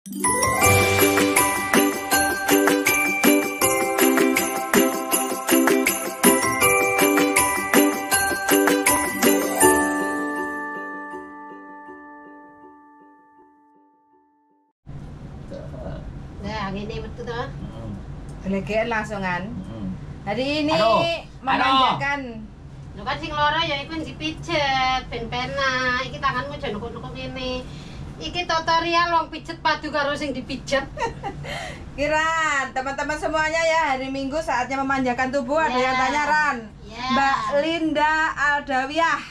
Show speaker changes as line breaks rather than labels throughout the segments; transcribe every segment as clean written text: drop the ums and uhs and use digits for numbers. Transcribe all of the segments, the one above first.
Nah, ngene metu to.
Glegeken langsungan. Hari ini memanjakan.
Lho kan sing loro ya iku dipijet ben penak. Iki tanganmu aja nukuk-nukuk ngene. Iki tutorial wong pijet padu karo sing dipijet.
Kiran, teman-teman semuanya ya, hari Minggu saatnya memanjakan tubuh. Ada yang tanya Ran. Mbak Linda Aldawiyah.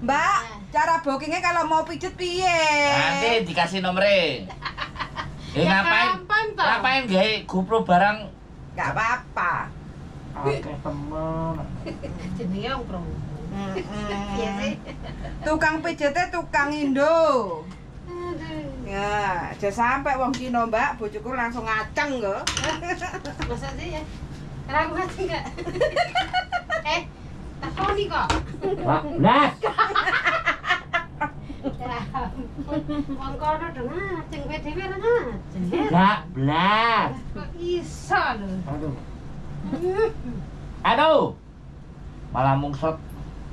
Mbak, cara bookingnya kalau mau pijet piye?
Nanti dikasih nomornya. Eh, ya, ngapain? Ngapain gawe GoPro barang?
Gak apa-apa.
Oke, temen.
Jenenge wong pro. Iya sih.
Tukang pijetnya tukang Indo. Ya, aja sampai wong Cina, Mbak, bojoku langsung ngaceng kok.
Masa sih ya? Karena aku ngaceng enggak? Takoni kok.
Lah.
Ya ampun, wong kono do ngaceng, kowe dhewe ora ngaceng.
Enggak, blas.
Kok iso lho.
Aduh. Aduh. Malah mungsot.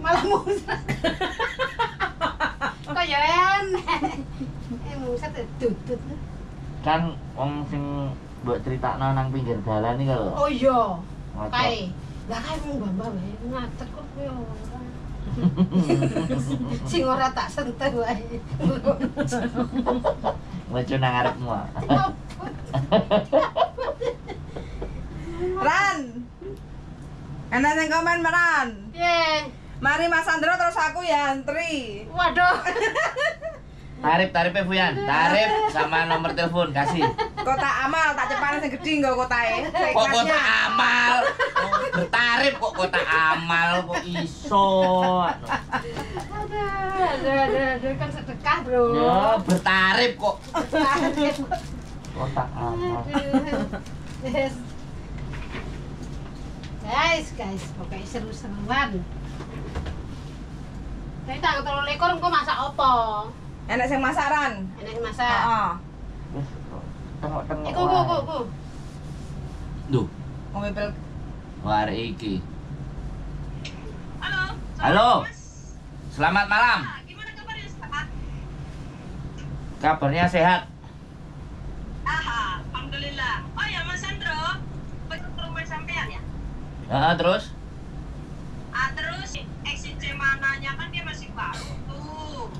Malah mungsot. Kok ya enek. Mungsot dudut.
Kan wong sing mbok critakno nang pinggir dalan iki lho.
Oh iya. Kae. Lah kae mung mbah-mbah wae ngacet kok kowe ora. Sing ora tak sentuh wae.
Lucu nang ngarepmu.
Ran. Enak sing komen Ran.
Piye?
Mari Mas Andro terus aku ya antri.
Waduh.
Tarif, tarifnya Fuyan, tarif sama nomor telepon kasih.
Kota amal tak cepane sing gedhi nggo kotae.
Kok kota amal? Bertarif kok kota amal kok iso.
Aduh, aduh, aduh, kan sedekah, Bro.
Ya, bertarif kok. Kota amal.
Guys, guys, pokoknya seru-seruan. Tapi tanggal 23 engko masak opo?
Enak sing masaran.
Enak sing masak.
Heeh.
Wis tengok-tengok.
Iku ku ku.
Duh,
ngombe pel
arek iki.
Halo.
Halo. Selamat malam.
Gimana kabarnya, Pak?
Kabarnya sehat.
Aha, alhamdulillah. Oh ya, Mas Andro, ke rumah sampean ya?
Heeh, terus?
Ah, terus exit C mananya kan dia masih baru tuh.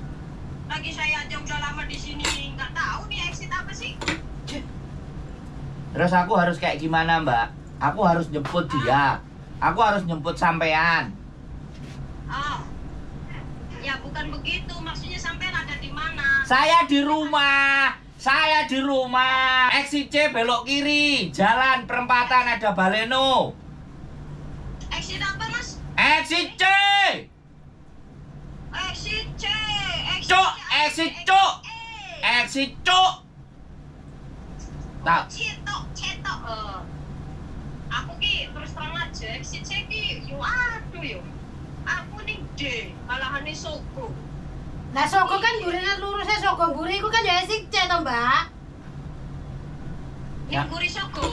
Lagi saya aja udah lama di sini, nggak tahu nih exit apa sih.
Terus aku harus kayak gimana, Mbak? Aku harus jemput dia. Aku harus jemput sampean.
Oh. Ya bukan begitu, maksudnya sampean ada di mana?
Saya di rumah. Saya di rumah. Exit C belok kiri, jalan perempatan ada Baleno.
Exit apa, Mas?
Exit C.
Exit C.
Cuk, exit cuk. Exit cuk. Tak.
Cetok, cetok. Aku ki terus terang aja exit C ki yo aduh yo. Aku ning D, malahane Sogo.
Lah Sogo kan burine luruse Sogo mburi iku kan ya exit C to, Mbak?
Ning mburi Sogo.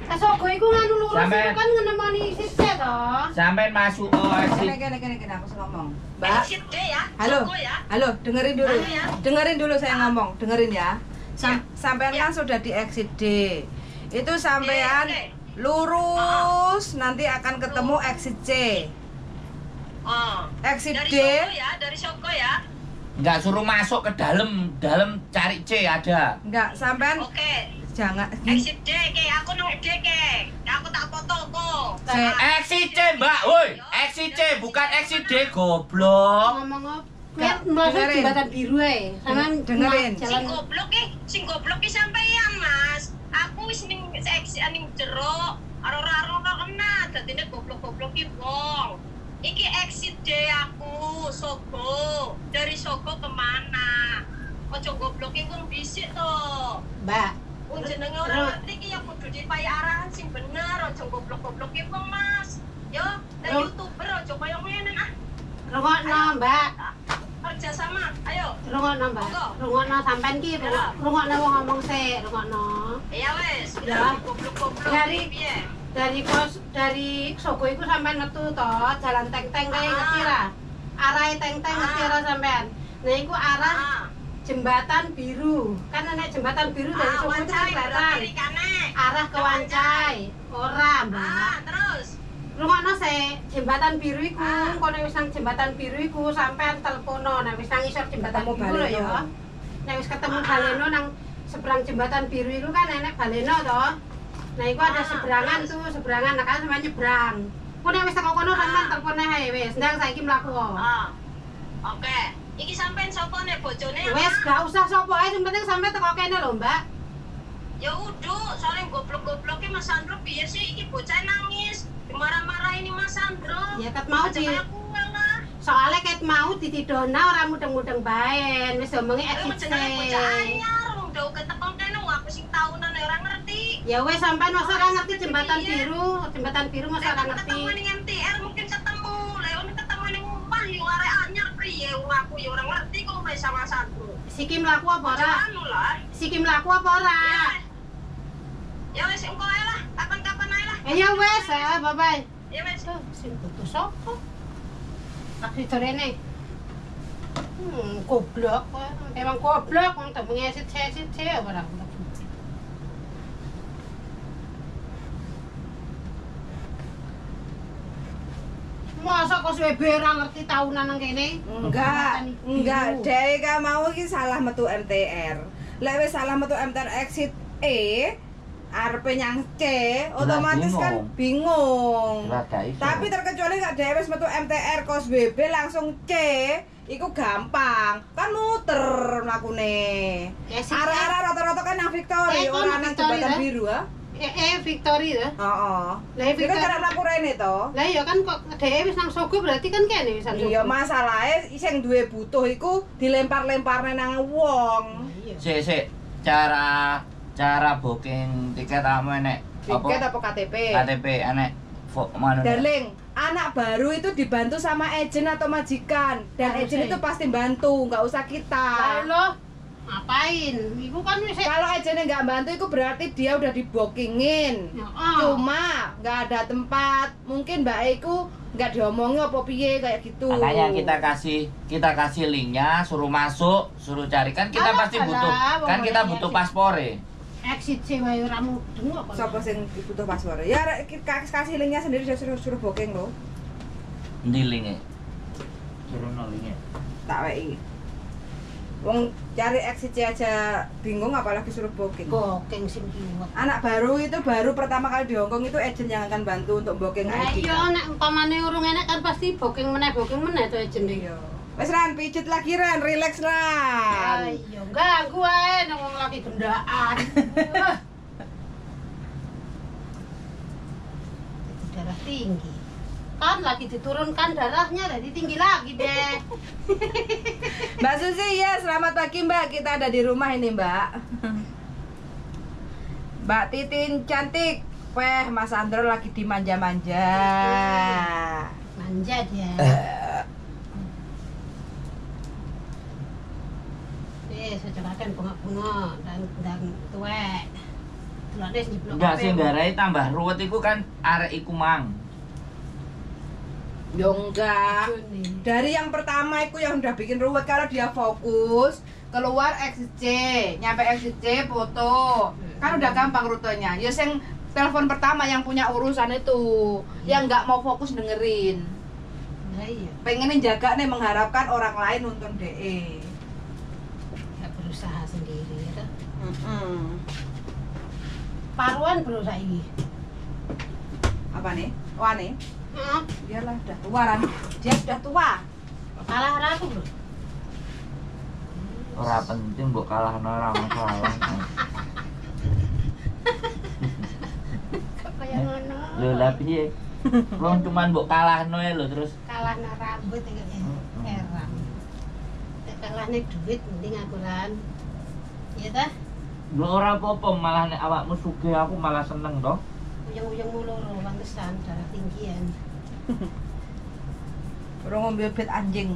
Lah Sogo iku nganu lurus iku kan ngenemoni exit C to.
Sampeyan masuk exit.
Kene kene kene aku ngomong. Mbak.
Exit D ya.
Halo.
Sogo ya.
Halo, dengerin dulu.
Halo, ya.
Dengerin dulu saya ngomong, dengerin ya. Sampean kan sudah di exit D. Itu sampean lurus nanti akan ketemu exit C.
Oh.
Exit
dari
D.
Sogo ya, dari Sogo ya.
Enggak suruh masuk ke dalam, dalam cari C ada.
Enggak, sampean.
Oke.
Jangan
exit D ke, aku nang D ke. Aku tak foto kok.
Exit C, Mbak. Woi, exit C bukan exit D, goblok.
Ngomong apa? Masuk jembatan biru ae. Sampean
dengerin.
Sing goblok ki, sing goblok ki sampean, Mas. Aku wis ning exit ning jero, aro-aro ora kena, dadine goblok-goblok ki wong. Iki exit D aku, Sogo. Dari Sogo kemana? Ojo gobloke wong dhisik to.
Mbak,
wong jenenge ora ngerti ki ya kudu dipayi arahan sing bener, ojo goblok-gobloke wong, Mas. Yo, nek YouTuber ojo koyo ngene ah.
Rungokno, Mbak.
kerja sama. Ayo.
Rungokno, Mbak. Rungokno sampean ki, rungokno wong ngomong sik, rungokno.
Iya wis.
Ya.
Goblok-goblok.
Dari kos dari Sogo iku sampean metu to, jalan teng-teng kae ngerti ra? Arahe teng-teng ngerti ora sampean? Nah, iku arah jembatan biru. Kan nek jembatan biru dari Sogo itu kan kelihatan. Arah ke Wancai. Ora, Mbak.
Terus
rungokno sik, jembatan biru iku, engko nek wis nang jembatan biru iku sampean telepono nek wis nang isor jembatan biru lho ya. Nek wis ketemu Baleno nang seberang jembatan biru iku kan enek Baleno to. Nah, iku ada seberangan tuh, seberangan nah kan sampean nyebrang. Ku nek wis teko kono sampean telepon ae wis, ndang saiki mlaku.
Oke. Iki sampean sapa nek bojone?
Wis gak usah sapa ae, sing penting sampean teko kene lho, Mbak.
Ya udah, soalnya goblok-goblok Mas Sandro piye sih iki bocah nangis. Dimarah-marah ini Mas Sandro.
Ya ket mau di soalnya ket mau ditidona ora mudeng-mudeng baen. Wis omongi exit C.
Bocah anyar wong udah ketekon kene aku sing taunan ora ngerti.
Ya wis sampean masa ora ngerti jembatan biru masa ora ngerti.
Ketemu ning MTR mungkin ketemu. Lah ono ketemu ning omah yo arek anyar priye wong aku yo ora ngerti kok wis sama Sandro.
Siki mlaku apa ora? Siki mlaku apa ora?
Ya wis engko ae lah, kapan-kapan ae lah.
Ya wis, bye bye.
Ya wis.
Sing butuh sapa? Tak ditorene. Goblok. Emang goblok wong temengi esit-esit ora. Masa kok suwe ora ngerti tahunan nang kene?
Enggak, dhek ka mau iki salah metu MTR. Lek wis salah metu MTR exit E, arepe nyang C, otomatis kan bingung. Tapi terkecuali gak dhewe wis metu MTR kos WB langsung C, iku gampang. Kan muter mlakune. Arah-arah rata-rata kan nang Victory, ora nang jembatan biru ah.
Victory ta?
Heeh. Lah Victory kan mlaku rene to.
Lah iya kan kok dhewe wis nang Sogo berarti kan kene wis nang Sogo.
Iya, masalahe sing duwe butuh iku dilempar-lemparne nang wong.
Sik, cara booking tiket kamu enek
tiket apa KTP?
KTP enek mana?
Darling, anak baru itu dibantu sama agent atau majikan dan agent itu pasti bantu, nggak usah kita.
Loh, ngapain? Ibu kan wis
kalau agentnya nggak bantu itu berarti dia udah dibookingin. Cuma nggak ada tempat, mungkin Mbak Iku nggak diomongin apa piye kayak gitu.
Makanya kita kasih linknya, suruh masuk, suruh cari kan kita pasti butuh, kan kita butuh paspor.
Exit C wae ora mudeng kok.
Sapa sing butuh paspor? Ya kasih linknya sendiri dia suruh booking lho.
Endi linke? Suruh linke.
Tak weki. Wong cari exit C aja bingung apalagi suruh booking.
Booking sing kiwet.
Anak baru itu baru pertama kali di Hongkong itu agent yang akan bantu untuk booking ID.
Iya, nek umpamane urung enek kan pasti booking meneh to agent e.
Wes Ran, pijet lagi Ran, relax Ran.
Ayo, ganggu ae nang wong lagi gendaan. Darah tinggi. Kan lagi diturunkan darahnya jadi tinggi lagi deh.
Mbak Susi ya, selamat pagi Mbak. Kita ada di rumah ini Mbak. Mbak Titin cantik. Weh, Mas Andro lagi dimanja-manja.
Manja dia. Secokakan bunga-bunga dan tuwek. Delokne sing jeblok.
Enggak sing nggarai tambah ruwet iku kan arek iku mang.
Yo enggak. Dari yang pertama iku yang udah bikin ruwet kalau dia fokus keluar exit C, nyampe exit C foto. Kan udah gampang rutenya. Ya sing telepon pertama yang punya urusan itu, yang enggak mau fokus dengerin.
Nah, iya.
Pengenin jaga nih mengharapkan orang lain nonton DE.
Berusaha sendiri ya. Paruan bro saiki.
Apa nih? Wah nih? Biarlah udah tua Ran. Dia sudah tua.
Kalah ora aku bro.
Ora penting mbok kalahno ora masalah.
Kok kaya ngono.
Lho lah piye? Wong cuman mbok kalahno ae lho terus.
Kalahno rambut iki heran. Kalahne duit mending aku Ran. Iya ta?
Lho ora apa-apa malah nek awakmu sugih aku malah seneng to.
Uyeng-uyengmu loro pantesan darah tinggian.
Ora ngombe obat anjing.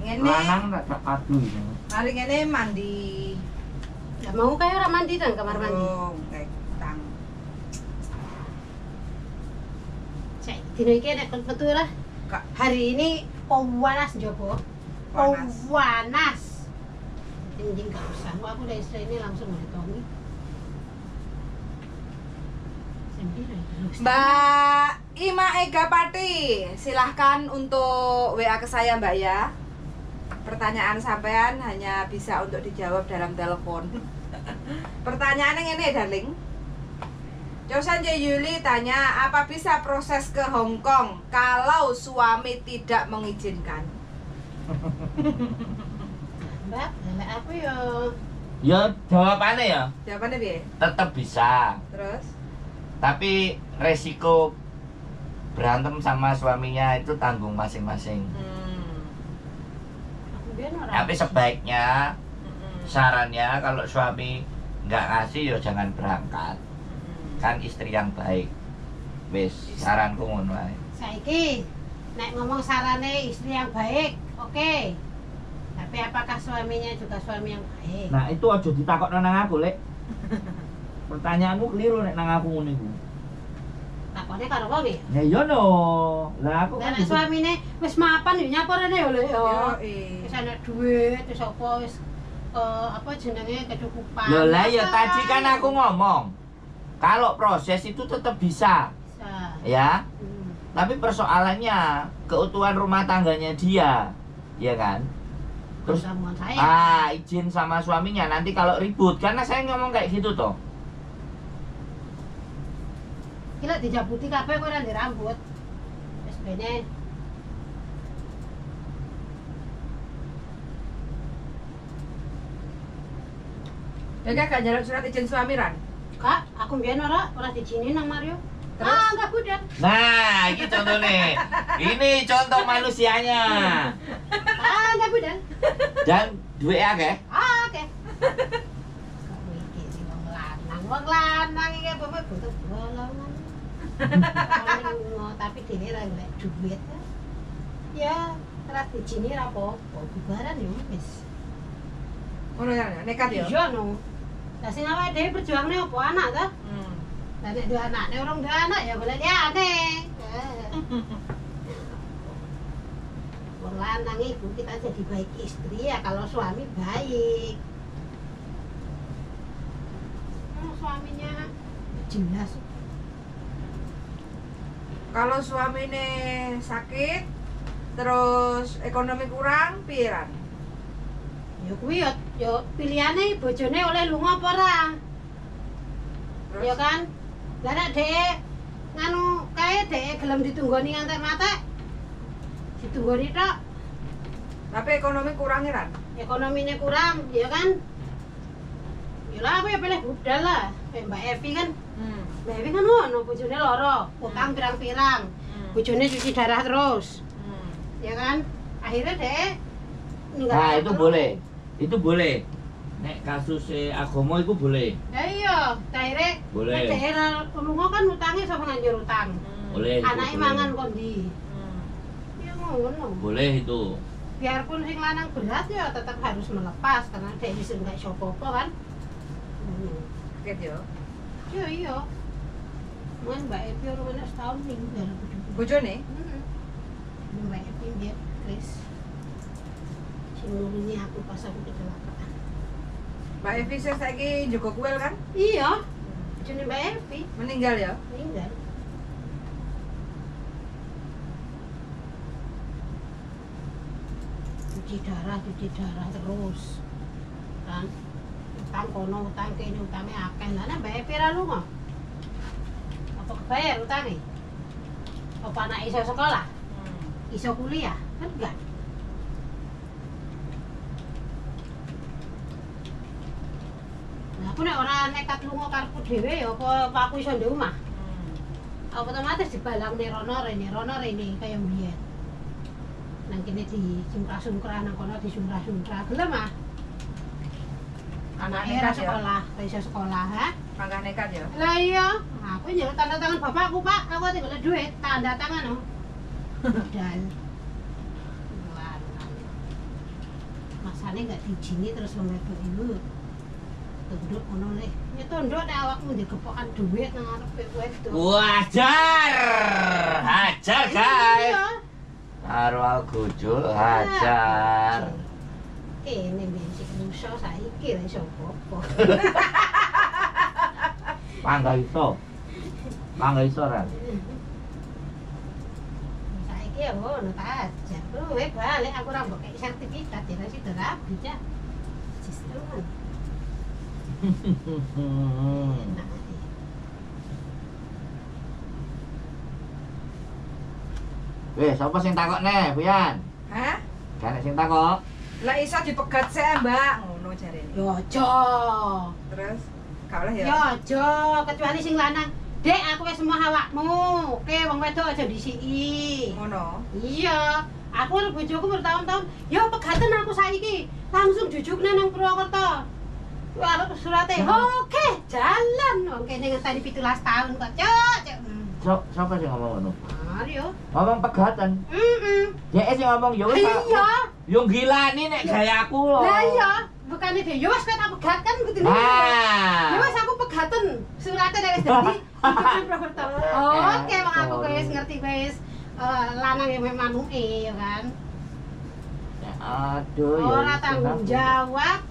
ngene.
Lanang tak gak padu iki.
Mari ngene mandi.
Lah mau kae ora mandi nang kamar mandi.
Oh, kayak tang.
Cek dino iki nek metu ora? Hari ini panas njobo. Panas. Anjing gak usah. Aku udah istri ini langsung ditongi.
Mbak Ima Ega Pati, silahkan untuk WA ke saya Mbak ya. Pertanyaan sampean hanya bisa untuk dijawab dalam telepon. Pertanyaannya ini darling. Josan J. Yuli tanya, apa bisa proses ke Hong Kong kalau suami tidak mengizinkan?
Mbak, aku yo.
Ya jawabannya ya.
Jawabannya piye?
Tetap bisa.
Terus?
Tapi resiko berantem sama suaminya itu tanggung masing-masing. Tapi sebaiknya sarannya kalau suami nggak ngasih ya jangan berangkat. Kan istri yang baik. Wis, saranku ngono ae.
Saiki nek ngomong sarane istri yang baik, oke. Okay. Tapi apakah suaminya juga suami yang baik?
Nah, itu aja ditakokno nang aku, Lek. Pertanyaanmu keliru nek nang aku ngono iku.
Takone karo wong ya?
Ya iya no. Lah aku kan
suamine wis mapan yo nyapa rene yo Lek yo. Wis ana duit, wis apa wis apa jenenge kecukupan.
Lho lah ya tadi kan aku ngomong. Kalau proses itu tetap bisa.
Bisa.
Ya. Tapi persoalannya keutuhan rumah tangganya dia, ya kan? Terus saya. Izin sama suaminya nanti kalau ribut, karena saya ngomong kayak gitu toh.
Gila dijabuti kabeh kowe ora ndek rambut. Wis bene.
Ya gak njaluk surat izin suami Ran?
Kak, aku mbiyen ora diizinin nang Mario. Terus? Ah, enggak budal.
Nah, ini contohnya. Ini contoh manusianya.
Ah, enggak budal.
Dan duwe akeh?
Ah, akeh. Iki wong lanang iki apa butuh bolongan. Tapi dhewe ra golek duit. Ya, ora diizini ra apa-apa, bubaran yo wis.
Ngono ya, nekat ya.
Iya no. Lah sing awake dhewe perjuangne apa anak ta? Lah nek duwe anak, nek urung duwe anak ya golek liyane. Wong lanang iku kita jadi baik istri ya kalau suami baik. Kalau suaminya jelas.
Kalau suamine sakit terus ekonomi kurang piye Ran?
Ya kuwi ya pilihane bojone oleh lunga apa ora? Ya kan? Lah nek dhek nganu kae dhek gelem ditunggoni ngantek matek. Ditunggoni tok.
Tapi ekonomi kurang ya, Ran?
Ekonomine kurang, ya kan? Ya lah aku ya pilih budal lah. Kayak Mbak Evi kan. Mbak Evi kan ngono, bojone loro, utang pirang-pirang. Bojone cuci darah terus. Ya kan? Akhirnya dhek
nah, itu boleh. Itu boleh. Nek kasus agama itu boleh.
Ya iya, akhirnya
boleh.
Nek daerah lunga kan utangnya sapa nganjur utang.
Boleh.
Anake mangan kok ndi. Ya ngono.
Boleh itu.
Biarpun sing lanang berat ya tetap harus melepas karena dhek wis enggak iso apa-apa kan.
Kaget yo.
Iya iya. Mun Mbak Evi ora ana setahun ninggal bojoku.
Bojone?
Heeh. Mbak Evi biar Kris. Sing nulungi aku pas aku kecelakaan.
Mbak Evi sing saiki njogo kuil kan?
Iya. Bojone Mbak Evi
meninggal ya?
Meninggal. Cuci darah terus. Kan utang kono, utang kene, utange akeh. Lah nek Mbak Evi ra lunga. Apa kebayar utange? Apa anak iso sekolah? Iso kuliah? Kan enggak. Nah, aku nek ora nekat lunga karepku dhewe ya apa aku iso ndek omah. Otomatis dibalang rono rene kaya mbiyen. Nang kene disungkrah-sungkrah, nang kono disungkrah-sungkrah. Gelem ah. Anake ora sekolah, ora iso sekolah, ha?
Mangkah nekat ya.
Lah iya, aku njaluk tanda tangan bapakku, Pak. Aku ate golek duit, tanda tangan no. Budal. Alasane gak diijini terus wong wedok iku tunduk ngono le. Ya tunduk nek awakmu digepokan dhuwit nang ngarepe wedok.
Wajar. Hajar, guys. Karo algojol hajar.
Kene ben sik muso saiki ra iso apa-apa.
Mangga iso. Mangga iso ra.
Saiki ya ngono ta ajar. Kowe balik aku ora mbok kei sertifikat ya ra sida rabi cah. Sistem.
Weh, sapa sing takok neh, Buyan?
Hah?
Gak sing takok.
Lah iso dipegat sik, Mbak, ngono jarene.
Ya aja.
Terus gak oleh ya?
Ya aja, kecuali sing lanang. Dek, aku wis semua awakmu. Oke, wong wedok aja disiki.
Ngono.
Iya, aku karo bojoku bertahun-tahun, ya pegaten aku saiki. Langsung jujukne nang Purwokerto. Wah, surate. Oke, jalan. Wong kene ngenteni 17 tahun kok, Cuk.
Cuk, sapa sing ngomong ngono?
Mario.
Ngomong pegatan.
Heeh.
Dhek sing ngomong ya wis.
Iya.
Yo gilani nek gayaku lho.
Lah iya, bukane dhek ya wis kowe tak pegat kan kudune. Ya wis aku pegaten. Surate nek wis dadi Purwokerto. Oke, wong aku kowe wis ngerti wis lanang yang manuke ya kan.
Aduh ya.
Ora tanggung jawab.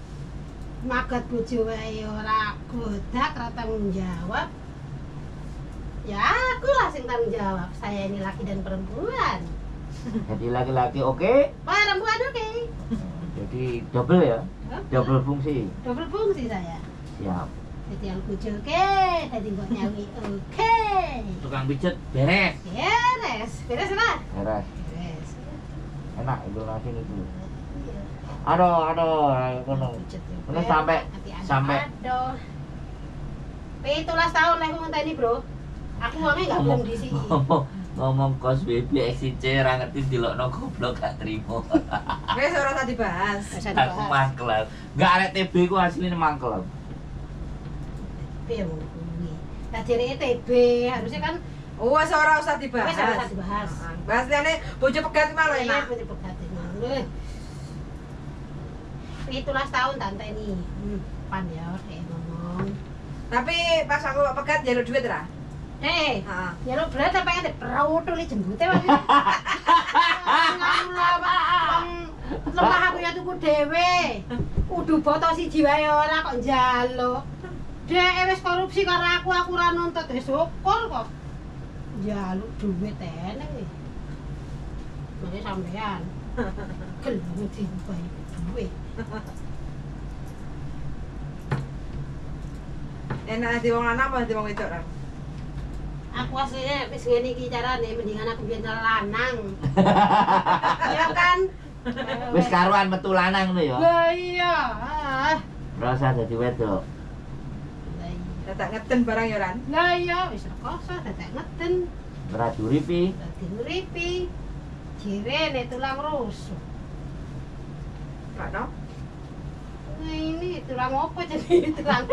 Magat bojo wae ora godak, ora tanggung jawab. Ya aku lah sing tanggung jawab. Saya ini laki dan perempuan.
Jadi laki-laki oke?
Perempuan oke.
Jadi double ya? Double fungsi.
Double fungsi saya.
Siap.
Jadi yang bojo oke, jadi mbok nyawi oke.
Tukang pijet beres.
Beres. Beres apa?
Beres.
Beres.
Enak itu nasi itu. Iya. Aduh, aduh, kono. Kono sampai
aduh. 17 tahun lah aku ngenteni, Bro. Aku wonge gak gelem disiki.
Ngomong kos BBXC ra ngerti dilokno goblok gak trimo.
Wis ora usah dibahas.
Aku mangkel. Enggak arek TB ku asline mangkel.
TB ngono kuwi. Lah jareke TB harusnya kan
wis ora usah dibahas.
Wis ora usah dibahas.
Bahas liyane bojo pegat malah enak.
Iya, bojo pegat malah. 17 tahun tante ini. Pan ya dhek ngomong.
Tapi pas aku pegat njaluk duit ra?
Heeh. Njaluk berat sampe nganti protoli jembute wae. Lemah aku ya tuku dhewe. Kudu boto siji wae ora kok njaluk. Dhek wis korupsi karo aku ora nuntut wis syukur kok. Njaluk duit eneng iki. Mene sampean. Gelem diupahi duit.
Enak di wong lanang apa di wong wedok ra?
Aku aslinya wis ngene iki carane mendingan aku biyen lanang. Ya kan?
Wis karuan metu lanang lho ya.
Lah iya.
Ora usah dadi wedok.
Lah iya.
Dadak ngeden barang ya Ran.
Lah iya wis rekoso dadak ngeden.
Ora diuripi.
Ora diuripi. Jirene tulang rusuk.
Lah no?
Nah ini tulang apa jadi tulang?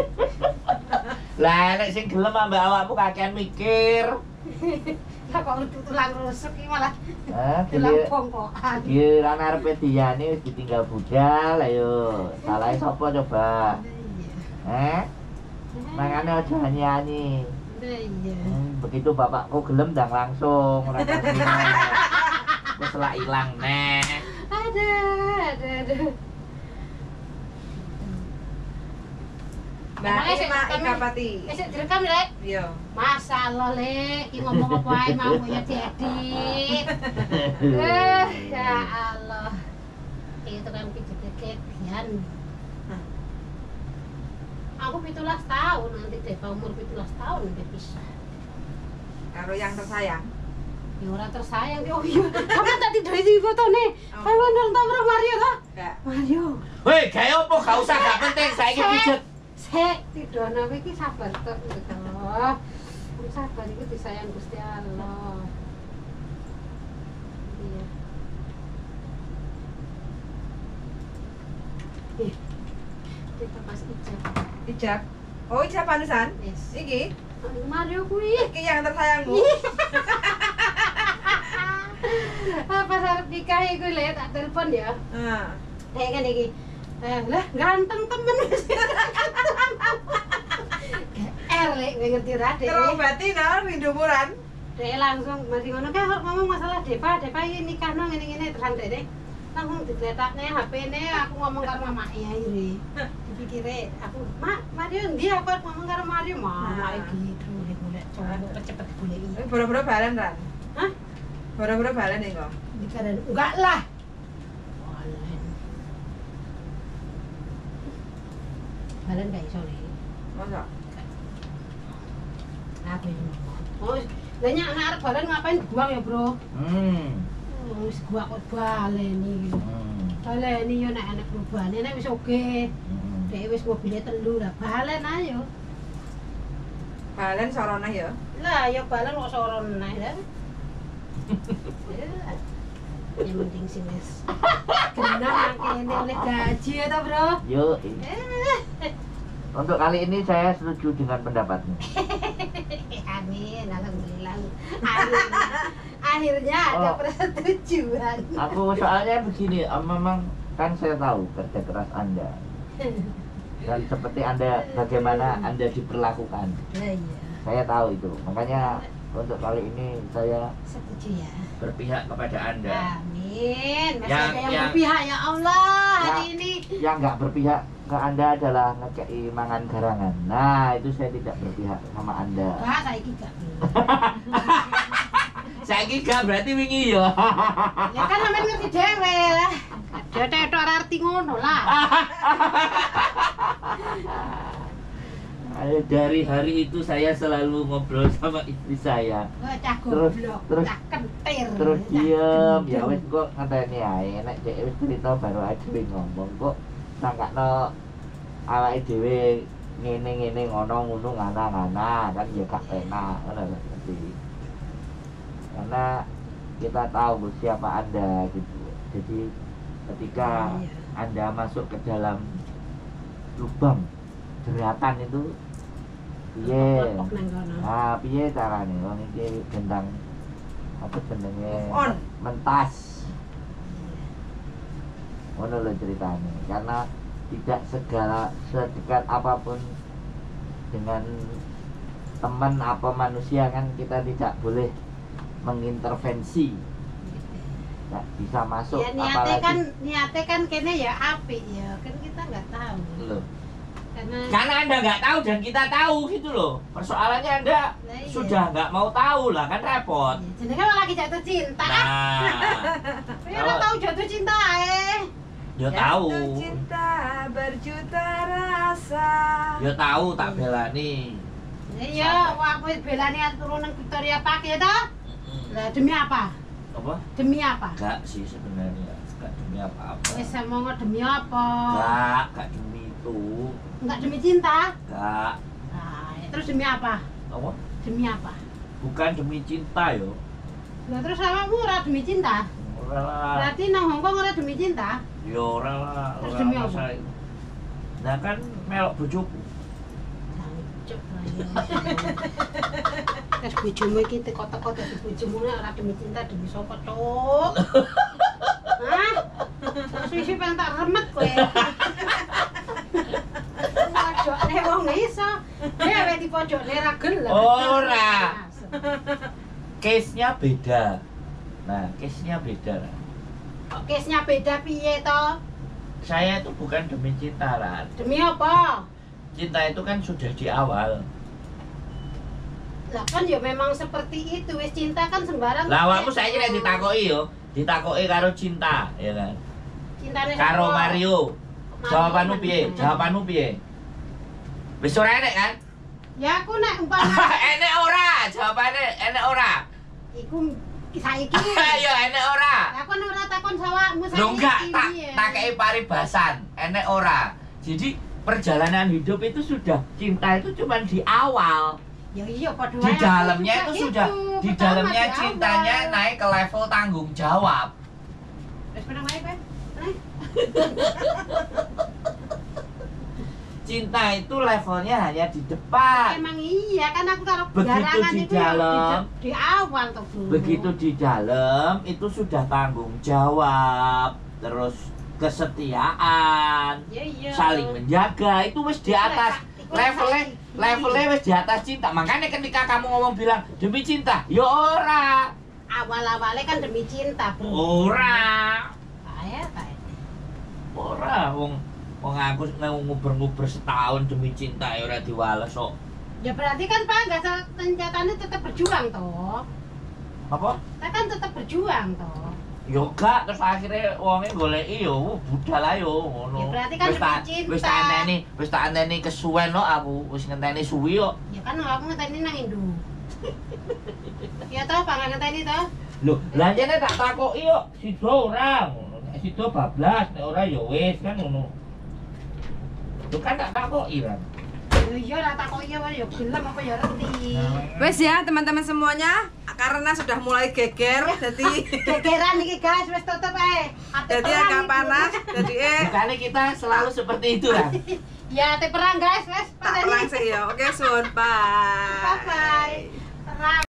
Lah nek sing gelem ambek awakmu kakean mikir.
Lah kok tulang rusuk iki malah tulang bongkokan.
Giliran arepe diyane wis ditinggal budal, ayo. Salahe sapa coba?
Iya.
Mangane aja nyanyi.
Iya.
Begitu bapakku gelem ndang langsung ora wis selak ilang neh.
Aduh, aduh, aduh.
Mbak Ima Ikapati.
Wis direkam, Lek?
Iya.
Masalah, Lek, iki ngomong apa ae mau ya diedit. Ya Allah. Iki tukang pijet kebian. Aku 17 tahun nanti deh, umur 17 tahun nanti pisah.
Karo yang tersayang.
Ya ora tersayang. Oh iya, sampean tak tiduri iki fotone. Sampean nonton karo Mario ta?
Enggak.
Mario.
Woi, gawe opo gak usah gak penting saiki pijet.
Sek tidono kowe iki sabar tok gitu. Wong sabar iku disayang Gusti Allah. Iya. Kita pas ijab.
Ijab. Oh, ijab panusan?
Yes.
Iki?
Mario kuwi.
Iki yang tersayangmu.
Pas arep nikah iku lek tak telepon ya.
Heeh.
Dek kan iki. Lah ganteng temen wis. GR lek kowe ngerti ra Dek.
Terobati no rindumu Ran.
Dek langsung mari ngono kae ngomong masalah Deva, Deva iki nikahno ngene-ngene terus Dek. Langsung digletakne HP-ne aku ngomong karo mamake akhire. Dipikire aku, "Mak, Mario ndi aku arep ngomong karo Mario." Mamake gitu golek cowok cepet digoleki.
Boro-boro balen Ran.
Hah?
Boro-boro balen iki kok.
Dikaren enggak lah. Balen. Balen gak iso le.
Masa?
Aku yang ngomong. Oh, lah nyak nek arep balen ngapain dibuang ya, Bro? Wis gua kok baleni iki. Baleni yo nek enek perubahan, nek wis oke. Dek wis mobile 3 lah, balen ayo.
Balen sorone ya.
Lah ya balen kok sorone lah. Yang penting sih wis genah kene oleh gaji ya toh, Bro.
Yo. Untuk kali ini saya setuju dengan pendapatmu.
Amin, alhamdulillah. Akhirnya ada persetujuan.
Aku soalnya begini, memang kan saya tahu kerja keras Anda. Dan seperti Anda, bagaimana Anda diperlakukan.
Iya.
Saya tahu itu. Makanya untuk kali ini saya
setuju ya.
Berpihak kepada Anda.
Amin. Masih ada yang berpihak ya Allah hari ini.
Yang nggak berpihak ke Anda adalah ngekei mangan garangan. Nah, itu saya tidak berpihak sama Anda.
Wah, saiki gak.
Saiki gak berarti wingi ya.
Ya kan sampean ngerti dhewe lah. Dhewe tok ora arti ngono lah.
Dari hari itu saya selalu ngobrol sama istri saya.
Wah, cah goblok, cah kentir.
Terus diem, ya wis kok ngenteni ae nek dhek wis cerita baru aja ngomong kok sangkakno awake dhewe ngene-ngene ngono ngono ngana-ngana kan ya gak enak ngono ngerti. Karena kita tahu siapa Anda gitu. Jadi ketika Anda masuk ke dalam lubang jeratan itu piye? Nah, piye carane wong iki gendang apa jenenge mentas. Ngono lho ceritane. Karena tidak segala sedekat apapun dengan teman apa manusia kan kita tidak boleh mengintervensi. Nggak bisa masuk
ya, niatnya
apalagi
kan niatnya kan kene ya apik ya, kan kita nggak tahu.
Loh. Karena Anda nggak tahu dan kita tahu gitu loh. Persoalannya Anda
nah, iya.
Sudah nggak mau tahu lah kan repot.
Ya, jadi kan lagi jatuh cinta.
Nah,
ya udah tahu jatuh cinta
Ya tahu.
Jatuh cinta berjuta rasa.
Ya tahu tak belani.
Iya, wah aku belani turun nang Victoria Park ya toh? Lah demi apa?
Apa?
Demi apa?
Enggak sih sebenarnya, enggak demi apa-apa.
Wis ngomong demi apa?
Enggak demi itu.
Enggak demi cinta?
Enggak.
Nah, ya, terus demi apa?
Apa?
Demi apa?
Bukan demi cinta yo.
Lah terus awakmu ora demi cinta?
Ora lah.
Berarti nang Hongkong ora demi cinta?
Ya ora lah.
Terus demi apa?
Nah kan melok bojoku.
Jancuk ayo. Terus bojomu iki teko-teko dadi bojomu ora demi cinta demi sapa, Cuk? Hah? Suwi-suwi pengen tak remet kowe. Pojokne wong iso. Dhewe dipojokne ra gelem.
Ora. Case-nya beda. Nah, case-nya beda lah.
Kok case-nya beda piye to?
Saya itu bukan demi cinta, Ran.
Demi apa?
Cinta itu kan sudah di awal.
Lah kan ya memang seperti itu, wis cinta kan sembarang.
Lah awakmu saiki nek ditakoki yo, ditakoki karo cinta, ya kan?
Cintane
karo Mario. Jawabanmu piye? Jawabanmu piye? Wis ora enek kan?
Ya aku nek umpama
enek ora, jawabane enek ora.
Iku saiki.
Ya enek ora.
Lah kon ora takon sawakmu saiki.
Lho enggak, tak kei paribasan, enek ora. Jadi perjalanan hidup itu sudah cinta itu cuma di awal.
Ya iya padha
di dalamnya itu sudah gitu. Di dalamnya cintanya naik ke level tanggung jawab.
Wis menang wae kowe.
Cinta itu levelnya hanya di depan.
Emang iya kan aku taruh
begitu di
itu
dalam
di awal toh, Bro.
Begitu di dalam itu sudah tanggung jawab, terus Kesetiaan,
Iya.
saling menjaga itu wis di atas levelnya wis di atas cinta. Makanya ketika kamu ngomong bilang demi cinta, ya ora.
Awal-awalnya kan demi cinta, Bro.
Ora.
Ayo, ayo.
Ora wong wong aku nguber-nguber setahun demi cinta ya ora diwales kok.
Ya berarti kan Pak nggak kenyataannya tetap berjuang toh.
Apa?
Kita kan tetap berjuang toh.
Yo gak, terus akhirnya wonge goleki yo budal ayo ngono.
Ya berarti kan
wis tak
demi cinta.
Wis tak enteni kesuwen kok aku, wis ngenteni suwi kok.
Ya kan aku ngenteni nang Indo. Ya toh, Pak nggak ngenteni toh.
Lho, lah jane tak takoki yo sida ora ngono. Nek sida bablas, nek ora ya wis kan ngono. Lho kan tak takoki kan.
Ya iya lah takoki ya ya gelem apa ya reti.
Wes ya teman-teman semuanya, karena sudah mulai geger, jadi
Gegeran iki guys, wis tutup ae. Ate
jadi
perang
agak
iki.
panas, jadi
Bukannya kita selalu seperti itu kan?
Ya, ate perang guys, wis
tak perang sih ya. Oke, sun, bye.
Bye bye. Perang.